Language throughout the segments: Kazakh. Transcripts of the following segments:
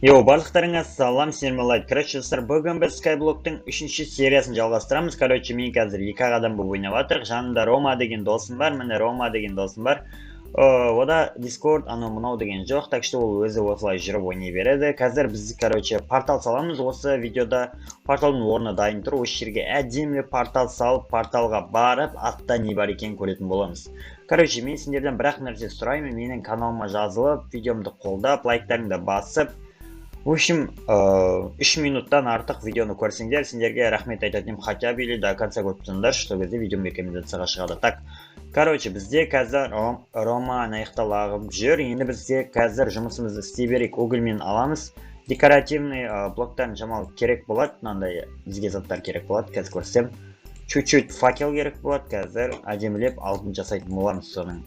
Йоу, барлықтарыңа салам, сендер лайк. Короче, достар, бүгін біз Skyblock-тың үшінші сериясын жалғастырамыз. Короче, мен қазір екі ақ адам болып ойнап жатырық. Жанымда Рома деген досым бар, міне, Рома деген досым бар. Ода Discord, анау мынау деген жоқ, так что ол өзі осылай жүріп ойнай береді. Қазір біз, короче, портал саламыз осы видеода. Порталдың орны дайын тұр. Осы жерге әдемі портал салып, порталға барып, адта не бар екенін көретін боламыз. Короче, мен сендерден бір ақ нәрсе сұраймын: менің каналыма жазылып, видеомды қолдап, лайктарыңды басып, в общем, 3 минуттан артық видеоны көрсеңдер, сендерге рахмет айтатын едім. Хотя бы или до конца көріп тұрсаңдар, сол кезде видеом рекомендацияға шығады. Так, короче, бізде қазір Рома ана жақта лағып жүр. Енді бізде қазір жұмысымызды істей берейік. Угольмен аламыз. Декоративный блоктан шамалы керек болады, мынандай бізге заттар керек болады, қазір көрсетемін. Чуть-чуть факел керек болады, қазір әдемілеп алтын жасайтын боламыз соның.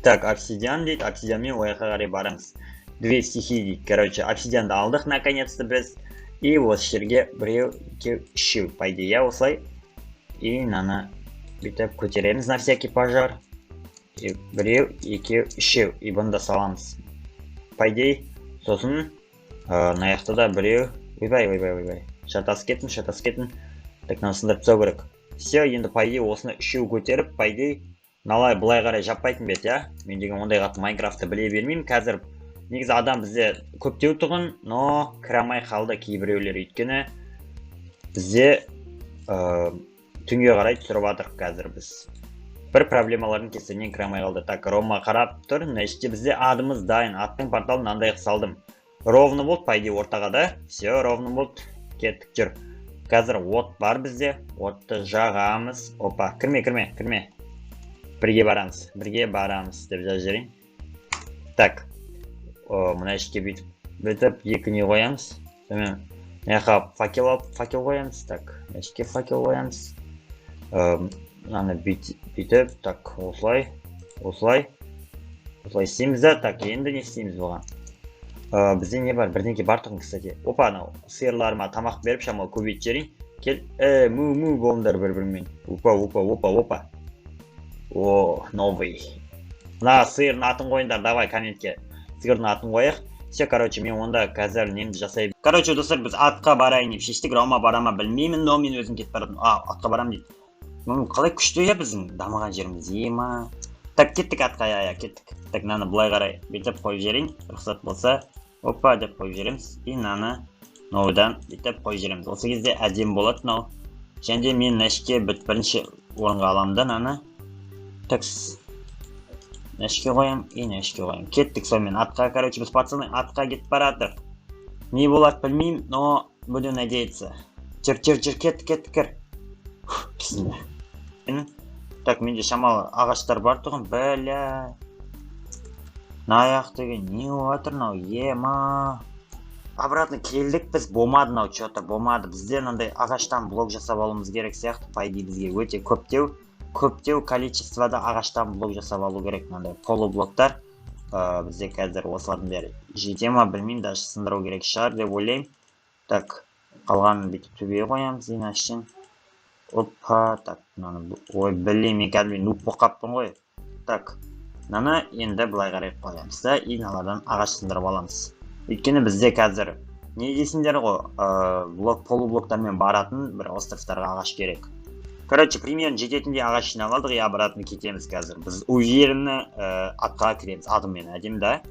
Так, обсидиан дейді, обсидианмен ол жаққа қарай барамыз. Две стихии дейді. Короче, обсидианды алдық наконец-то біз. И осы жерге біреу, екеу, үшеу, по идее, иә, осылай. И мынаны бүйтіп көтереміз на всякий пожар. И біреу, екеу, үшеу. И бұны да саламыз. По идее, сосын мына жақта да біреу. Ойбай, ойбай, ойбай. Шатасып кеттім, шатасып кеттім. Так, мынаны сындырып тастау керек. Все, енді, по идее, осыны үшеу көтеріп, по идее, мыналай былай қарай жаппайтын бе еді, иә? Мен деген ондай қатты Майнкрафтты біле бермеймін. Қазір негізі адам бізде көптеу тұғын, но кіре алмай қалды кейбіреулер, өйткені бізде түнге қарай түсіріп жатырық қазір біз. Бір проблемалардың кесірінен кіре алмай қалды. Так, Рома қарап тұр. Мына іште бізде адымыз дайын. Адтың порталын мынандай қылып салдым. Ровно болды, по идее, ортаға да. Все, ровно болды. Кеттік, жүр. Қазір от бар бізде. Отты жағамыз. Опа, кірме, кірме, кірме. Бірге барамыз, бірге барамыз деп жазып жіберейін. Так, мына ішке бүйтіп бүйтіп екі не қоямыз. Сонымен, мына жаққа факел алып, факел қоямыз. Так, мына ішке факел қоямыз. Мынаны бүйтіп, так, осылай, осылай, осылай істейміз да. Так, енді не істейміз бұған? Бізде не бар? Бірдеңке бар тұғын, кстати. Опа, анау сиырларыма тамақ беріп, шамалы көбейтіп жіберейін. Кел, му му болыңдар бір бірімен. Опа, опа, опа, опа. О, новый. Мына сиырдың атын қойыңдар, давай, комментке сиырдың атын қояйық. Все, короче, мен онда қазір немді жасай. Короче, достар, біз адқа барайын деп шештік. Рома бара ма, білмеймін, но мен өзім кетіп баратырмын. А, адқа барамын дейді. Ну, қалай күшті, иә, біздің дамыған жеріміз, ема. Так, кеттік адқа, иә, иә, кеттік. Так, мынаны былай қарай бүйтіп қойып жіберейін, рұқсат болса. Опа деп қойып жібереміз. И мынаны новыйдан бүйтіп қойып жібереміз. Осы кезде әдемі болады мынау. Және де мен мына ішке бірінші орынға аламын да мынаны. Так, мына ішке қоямын и мына ішке қоямын. Кеттік сонымен адқа. Короче, біз, пацаны, адқа кетіп бара жатырық. Не болады, білмеймін, но будем надеяться. Жүр, жүр, жүр, кеттік, кеттік, кір. Бісміллә. Так, менде шамалы ағаштар бар тұғын. Бля, мына аяқ деген не болып жатыр мынау, ема? Обратно келдік біз, болмады мынау, че то болмады. Бізде мынандай ағаштан блок жасап алуымыз керек сияқты, по идее. Бізге өте көптеу, көптеу количествода ағаштан блок жасап алу керек, мынандай полублоктар. Бізде қазір осылардың бәрі жете ма, білмеймін, даже сындыру керек шығар деп ойлаймын. Так, қалғанын бүйтіп төбеге қоямыз иначе. Опа, так, мынаны, ой, блин, мен кәдімгідей нуб болып қалыппын ғой. Так, мынаны енді былай қарай қоямыз да, и мыналардан ағаш сындырып аламыз, өйткені бізде қазір не дейсіңдер ғой, блок, полублоктармен баратын бір островтарға ағаш керек. Короче, примерно жететіндей ағаш жинап алдық и обратно кетеміз. Қазір біз уверенно адқа кіреміз адыммен, әдемі да.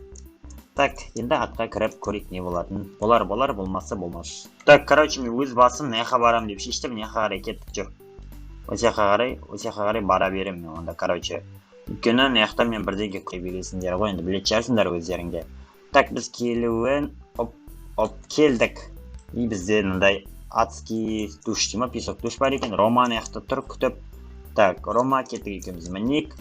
Так, енді адқа кіріп көрейік не болатынын. Болар, болар, болмаса болмас. Так, короче, мен өз басым мына жаққа барамын деп шештім. Мына жаққа қарай кеттік, жүр. Осы жаққа қарай, осы жаққа қарай бара беремін мен онда, короче, өйткені мына жақта мен бірдеңе көре бересіңдер ғой, енді білетін шығарсыңдар өздерің де. Так, біз келуін, оп, оп, келдік. И бізде мындай адский душ дей ма, песок душ бар екен. Рома ана жақта тұр күтіп. Так, Рома, кеттік екеуміз мінейік.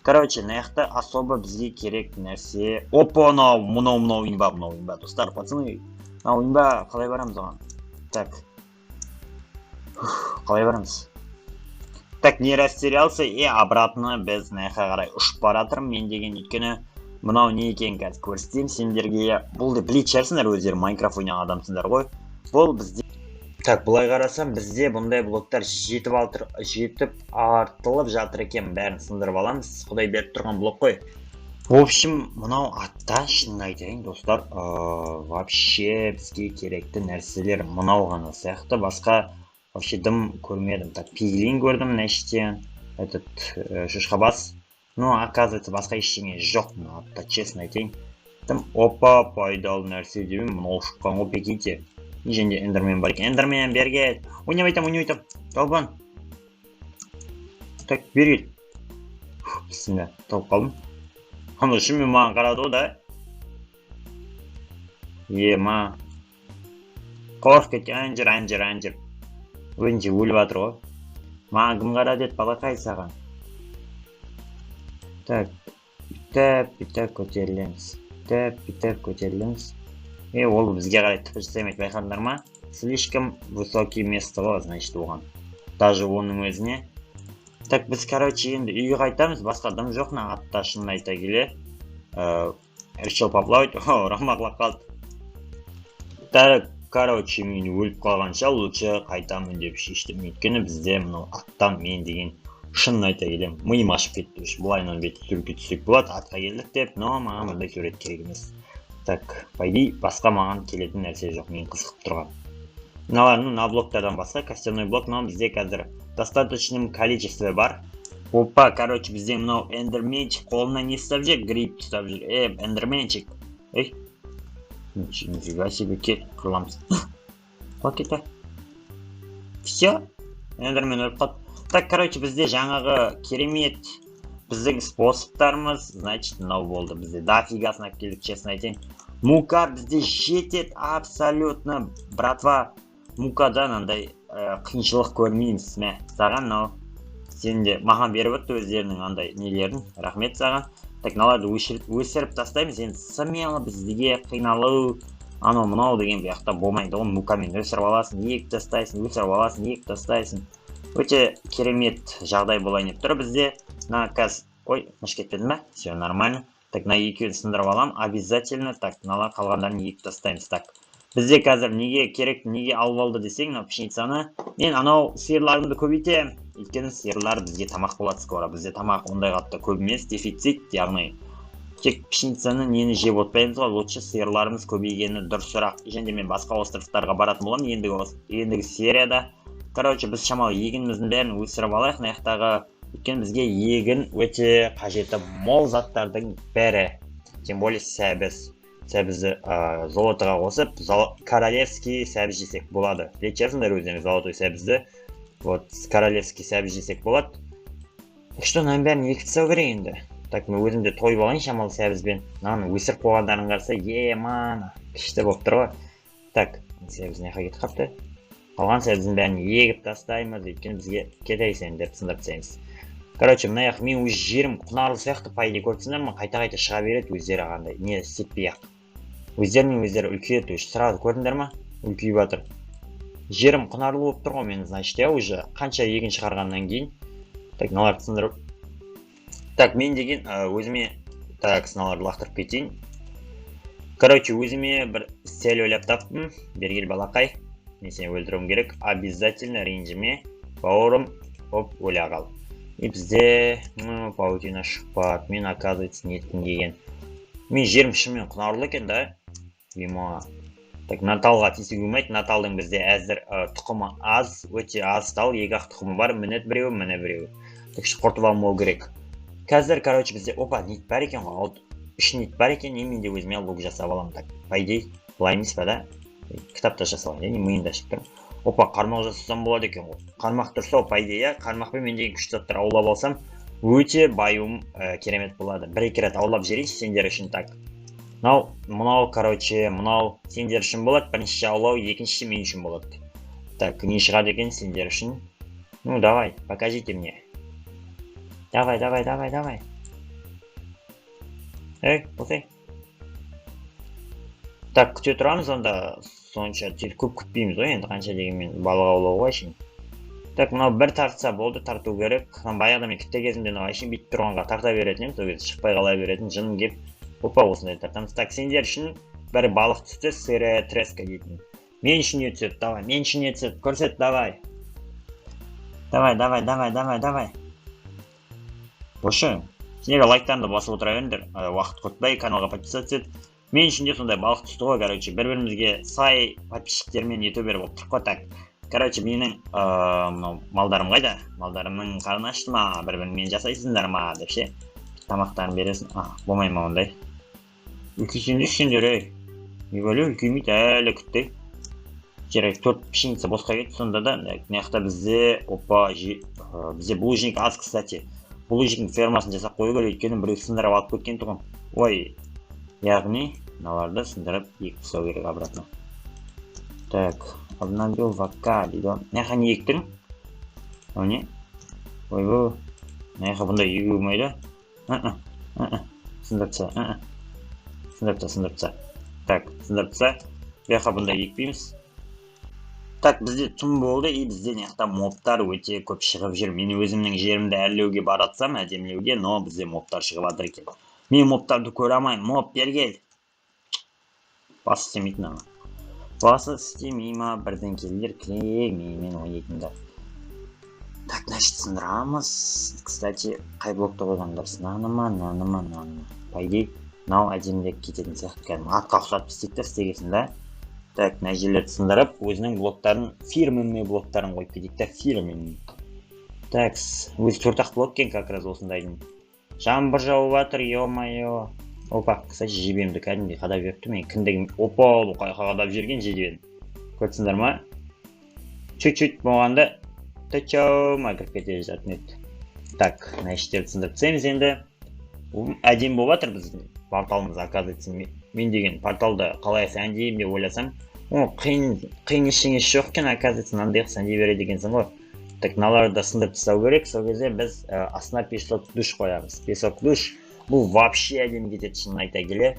Короче, мына жақта особо бізге керек нәрсе. Опа, анау мынау, мынау имба, мынау имба, достар, пацаны, мынау имба. Қалай барамыз оған? Так, қалай барамыз? Так, не растерялся и обратно біз мына жаққа қарай ұшып бара жатырмын мен деген, өйткені мынау не екенін қазір көрсетемін сендерге. Бұл да білетін шығарсыңдар өздері, Майнкрафт ойнаған адамсыңдар ғой. Бұл бізде, так, былай қарасам, бізде бұндай блоктар жетіп алтыр, жетіп артылып жатыр екен. Бәрін сындырып аламыз, құдай беріп тұрған блок қой. В общем, мынау атта, шынын айтайын, достар, вообще бізге керекті нәрселер мынау ғана сияқты, басқа вообще дым көрмедім. Так, пиглин көрдім мына іште, этот шошқабас. Но оказывается, басқа ештеңе жоқ мына атта, честно айтайын. Дым, опа, пайдалы нәрсе деп мынау шыққан ғой, прикиньте. И және эндермен бар екен. Эндермен, бері кел. Ойнап айтамын, ойнап айтамын. Долбан. Так, бері кел. Бісміллә, тауып қалдым. Ана шынымен маған қарады ғой да. Ема. Қорқып кеткен, ана жер, ана жер, ана жер. Өзінше өліп жатыр ғой. Маған кім қарады еді, балақай, саған? Так, бүйтіп, бүйтіп көтерілеміз. Бүйтіп, бүйтіп көтерілеміз. Е, ол бізге қарай тіпі жасамайды, байқадыңдар ма? Слишком высокий место ғой, значит, оған. Даже оның өзіне. Так, біз, короче, енді үйге қайтамыз, басқа дым жоқ мына атта, шынын айта келе. Решил поплавать. О, Рома құлап қалды. Так, короче, мен өліп қалғанша лучше қайтамын деп шештім. Өйткені бізде мынау аттан мен деген, шынын айта келе, миым ашып кетті. Былайынан бүйтіп суретке түссек болады, атқа келдік деп, но маған бұндай сурет керек емес. Так, по идее, басқа маған келетін нәрсе жоқ, мен қызығып тұрған. Мыналардың, мына блоктардан басқа, костяной блок, мынау бізде қазір достаточном количестве бар. Опа, короче, бізде мынау эндерменчик қолына не ұстап жүр? Гриб ұстап жүр. Е, эндерменчик. Ей, нифига себе, кел, қырыламыз. Құлап кетті. Все, эндермен өліп қалды. Так, короче, бізде жаңағы керемет біздің способтарымыз, значит, мынау болды. Бізде дофигасын алып келдік, честно айтайын. Мука бізде жетеді абсолютно, братва. Мукадан андай қиыншылық көрмейміз. Мә, саған мынау, сен де маған беріп өтті өздерінің андай нелерін, рахмет саған. Так, мыналарды өшіріп тастаймыз енді. Смело бізге қиналу, анау мынау деген бұл жақта болмайды ғой. Мукамен өсіріп аласың, егіп тастайсың, өсіріп аласың, егіп тастайсың. Өте керемет жағдай болайын деп тұр бізде. Мына қазір, ой, мыш кетпеді ма? Все нормально. Так, мына екеуін сындырып аламын обязательно. Так, мыналар қалғандарын егіп тастаймыз. Так, бізде қазір неге керек, неге алып алды десең, мынау пшеницаны мен анау сиырларымды көбейтемін, өйткені сиырлар бізге тамақ болады скоро. Бізде тамақ ондай қатты көп емес, дефицит, яғни тек пшеницаны, нені жеп отпаймыз ғой, лучше сиырларымыз көбейгені дұрысырақ. Және де мен басқа островтарға баратын боламын ендігі серияда. Короче, біз шамалы егініміздің бәрін өсіріп алайық мына жақтағы, өйткені бізге егін өте қажеті мол заттардың бірі, тем более сәбіз. Сәбізді золотоға қосып, королевский сәбіз жесек болады. Білетін шығарсыңдар өздеріңіз золотой сәбізді. Вот, королевский сәбіз жесек болады. Так что мынаның бәрін егіп тастау керек енді. Так, мен өзім де тойып алайын шамалы сәбізбен. Мынаны өсіріп қойғандарын қараса, ема, күшті болып тұр ғой. Так, сәбіз мына жаққа кетіп қалыпты. Қалған сәбіздің бәрін егіп тастаймыз, өйткені бізге кетей сен деп сындырып тастаймыз. Короче, мына жақ мен өз жерім құнарлы сияқты, по идее, көріп тұрсыңдар ма? Қайта қайта шыға береді өздері, қандай не істетпей ақ, өздерінен өздері үлкейеді уже сразу, көрдіңдер ма? Үлкейіп жатыр. Жерім құнарлы болып тұр ғой мен, значит, иә, уже қанша егін шығарғаннан кейін. Так, мыналарды сындырып, так, мен деген өзіме, так, мыналарды лақтырып кетейін. Короче, өзіме бір цель ойлап таптым. Бері кел, балақай, мен сені өлтіруім керек обязательно, ренжіме, бауырым. Оп, өле қал. И бізде, ну, паутина шықпады. Мен, оказывается, неткім келген, мен жерім шынымен құнарлы екен да, ема. Так, мына талға тиісуге болмайды. Мына талдың бізде әзір тұқымы аз, өте аз тал, екі ақ тұқымы бар. Міне біреуі, міне біреуі. Так что құртып алмау керек қазір. Короче, бізде, опа, нить бар екен ғой, үш нить бар екен. И мен де өзіме лук жасап аламын. Так, по идее, былай емес па да? Кітапта жасап алайын, не миымда ашып тұрмын. Опа, қармақ жасасам болады екен ғой. Қармақ тұрса, по идее, иә, қармақпен мен деген күшті заттар аулап алсам, өте баюым керемет болады. Бір екі рет аулап жіберейінші сендер үшін. Так, мынау, мынау, короче, мынау сендер үшін болады бірінші аулау, екіншісі мен үшін болады. Так, не шығады екен сендер үшін? Ну давай, покажите мне, давай, давай, давай, давай. Ей, болсай. Так, күте тұрамыз онда, сонша көп күтпейміз ғой енді, қанша дегенмен балық аулау ғой әшейін. Так, мынау бір тартса болды, тарту керек. Баяғыда мен кішкентай кезімде мынау әшейін бүйтіп тұрғанға тарта беретін едім, сол кезде шықпай қала беретін, жыным келіп. Опа, осындай тартамыз. Так, сендер үшін бір балық түсті, сырая треска дейтін. Мен үшін не түседі? Давай, мен үшін не түседі, көрсет, давай, давай, давай, давай, давай, давай. Вообще Сендер лайктарыңды басып отыра беріңдер, уақыт құртпай каналға подписаться ет. Мен үшін де сондай балық түсті ғой, короче, бір-бірімізге сай подписчиктермен ютубер болып тұрып қой. Так, короче, менің мынау малдарым қайда? Малдарымның қарны ашты ма? Бір-бірімен жасайсыңдар ма деп ше. Тамақтарын бересің. А, болмай ма ондай? Үлкейсеңдер, сендер, ей. Не бәле, үлкеймейді, әлі күтті. Жарайды, 4 пшеница босқа кетті сонда да. Мына жақта бізде, опа, бізде булыжник аз, кстати. Булыжниктің фермасын жасап қою керек, өйткені біреу сындырып алып кеткен тұғын. Ой, яғни мыналарды сындырып егіп тастау керек обратно. Так, обновил ВК дейді. Мына жаққа не ектің? Мынау не? Ойбой, мына жаққа бұндай егуге болмайды. Сындырып таста. Сындырып таста, сындырып таста. Так, сындырып таста. Бұл жаққа бұндай екпейміз. Так, бізде түн болды, и бізде мына жақта мобтар өте көп шығып жүр. Мен өзімнің жерімді әрлеуге баратсам, әдемілеуге, но бізде мобтар шығып жатыр екен. Мен мобтарды көре алмаймын. Моб, бері кел. Басы істемейтін ана. Басы істемей ма, бірдеңкелер керек менімен ойнайтындар. Так, значит, сындырамыз. Кстати, қай блокты қойған дұрыс? Мынаны ма, мынаны ма, мынаны ма? По идее, мынау әдемірек кететін сияқты. Кәдімгі атқа ұқсатып істейді да, істегесін да. Так, мына жерлерді сындырып, өзінің блоктарын, фирменный блоктарын қойып кетейік та, фирменный. Так, өзі 4-ақ блок екен как раз осындайдың. Жаңбыр жауып жатыр, ё-моё. Опа, кстати, жебемді кәдімгідей қадап жіберіпті мен кіндігім. Опа, бұл қай қадап жіберген жебені. Көрдіңдер ма? Чуть-чуть болғанда тачау кіріп кете жататын еді. Так, мына іштерді сындырып тастаймыз енді. Әдемі болып жатыр біздің порталымыз, оказывается. Мен деген порталды қалай сәндеймін деп ойласам, о, қиын ештеңесі жоқ екен, оказывается, мынандай қылып сәндей береді екенсің ғой. Так, мыналарды да сындырып тастау керек. Сол кезде біз астына песок душ қоямыз. Песок душ бұл вообще әдемі кетеді, шынын айта келе.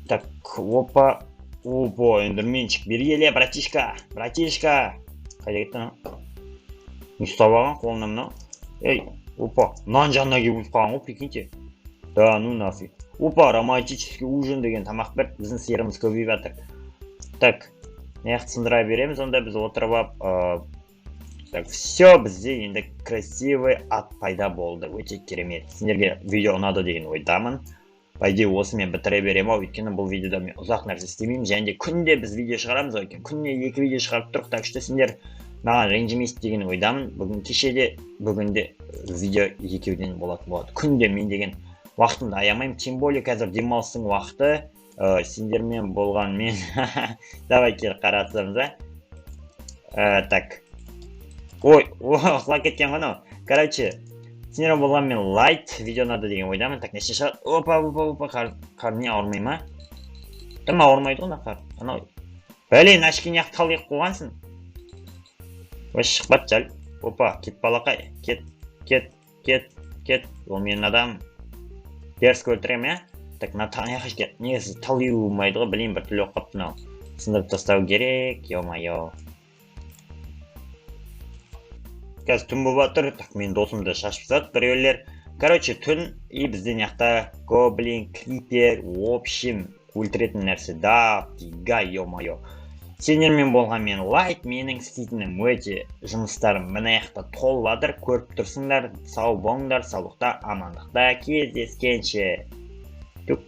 Так, опа, опа, эндерменчик, бері келе, братишка, братишка. Қайда кетті анау? Не ұстап алған қолына мынау? Ей, опа, мынаның жанына келіп өліп қалған ғой, прикиньте. Да, ну нафиг. Опа, романтический ужин деген тамақ берді, біздің сиырымыз көбейіп жатыр. Так, мына жақты сындыра береміз, онда біз отырып алып, так, все, бізде енді красивый ат пайда болды, өте керемет. Сендерге видео ұнады деген ойдамын. По идее, осымен бітіре беремін ау, өйткені бұл видеода мен ұзақ нәрсе істемеймін, және де күнде біз видео шығарамыз ғой, өйткені күніне 2 видео шығарып тұрық, так что сендер маған ренжімейсіз деген ойдамын. Бүгін кеше де, бүгін де видео екеуден болатын болады. Күнде мен деген уақытымды аямаймын, тем более қазір демалыстың уақыты, сендермен болған мен. Давай кел қарасамыз, а? Так. Ой, о, құлап кеткен ғой анау. Короче, сендермен болған мен Лайт, видео ұнады деген ойдамын. Так, неше шығады? Опа, опа, опа, қар не ауырмай ма? Тым ауырмайды ғой мына қар. Анау. Блин, очки неғып тал киіп қойғансың? Ой, шықпады жал. Опа, кет балақай, кет, кет, кет, кет. Ол менің адамым. Дерзко өлтіремін, ә? Так, мына аяқ негізі тал киюге болмайды ғой, блин, бір түрлі болып қалыпты мынау. Сындырып тастау керек, ё-моё. Қазір түн болып жатыр. Так, менің досымды шашып тастады біреулер. Короче, түн, и бізде мына жақта гоблин, крипер, в общем, өлтіретін нәрсе да, фига, ё-моё. Сендермен болған мен Лайт, менің істейтінім өте жұмыстарым мына жақта толып жатыр, көріп тұрсыңдар. Сау болыңдар, саулықта, амандықта кездескенше. Түк.